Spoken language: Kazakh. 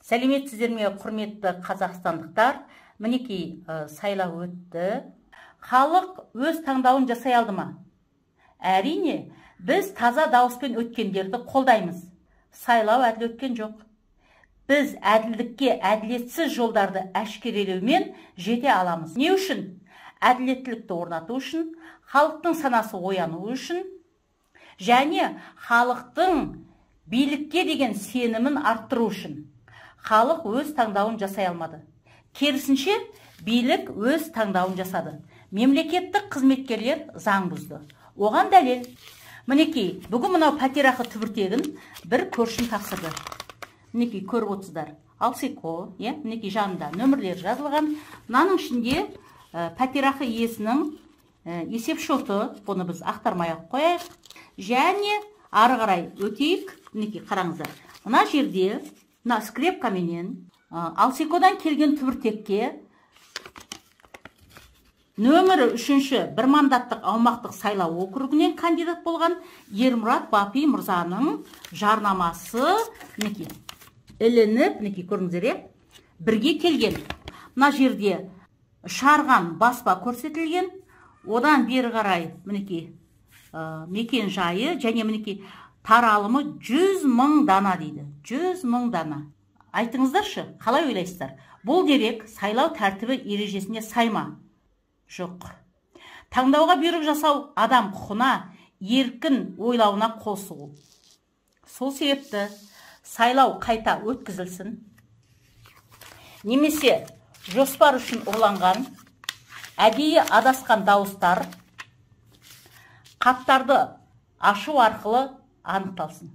Сәлеметсіздер ме, құрметті қазақстандықтар? Мінекей, сайлау өтті. Халық өз таңдауын жасай алды ма? Әрине, біз таза дауыспен өткендерді қолдаймыз. Сайлау әділ өткен жоқ. Біз әділдікке әділетсіз жолдарды әшкерелеумен жете аламыз. Не үшін? Әділеттілікті орнату үшін, халықтың санасы оянуы үшін және халықтың билікке деген сенімін арттыру үшін. Халық өз таңдауын жасай алмады. Керісінше, билік өз таңдауын жасады. Мемлекеттік қызметкерлер заң бұзды. Оған дәлел. Мінекей, бүгін мынау пәтерақы түбіртегін бір көршім тапсырды. Мінекей, көріп отырсыздар. Алсеко, иә, мінекей жанында нөмірлер жазылған. Мынаның ішінде пәтерақы иесінің есеп шоты, бұны біз ақтармай ақ қояйық. Және ары қарай өтейік. Мінекей, қараңыздар. Мына жерде мына скрепкаменен Алсекодан келген түбіртекке нөмірі 3-ші бір мандаттық аумақтық сайлау округінен кандидат болған Ермұрат Бапи мырзаның жарнамасы мінекей ілініп, мінекей көрдіңіздер, иә, бірге келген. Мына жерде шығарған баспа көрсетілген. Одан бері қарай мінекей мекен жайы және мінекей таралымы 100 мың дана дейді. 100 мың дана. Айтыңыздаршы, қалай ойлайсыздар? Бұл дерек сайлау тәртібі ережесіне сай ма? Жоқ. Таңдауға бұйрық жасау адам құқығына, еркін ойлауына қол сұғу. Сол себепті сайлау қайта өткізілсін. Немесе жоспар үшін ұрланған, әдейі адасқан дауыстар қаптарды ашу арқылы анықталсын.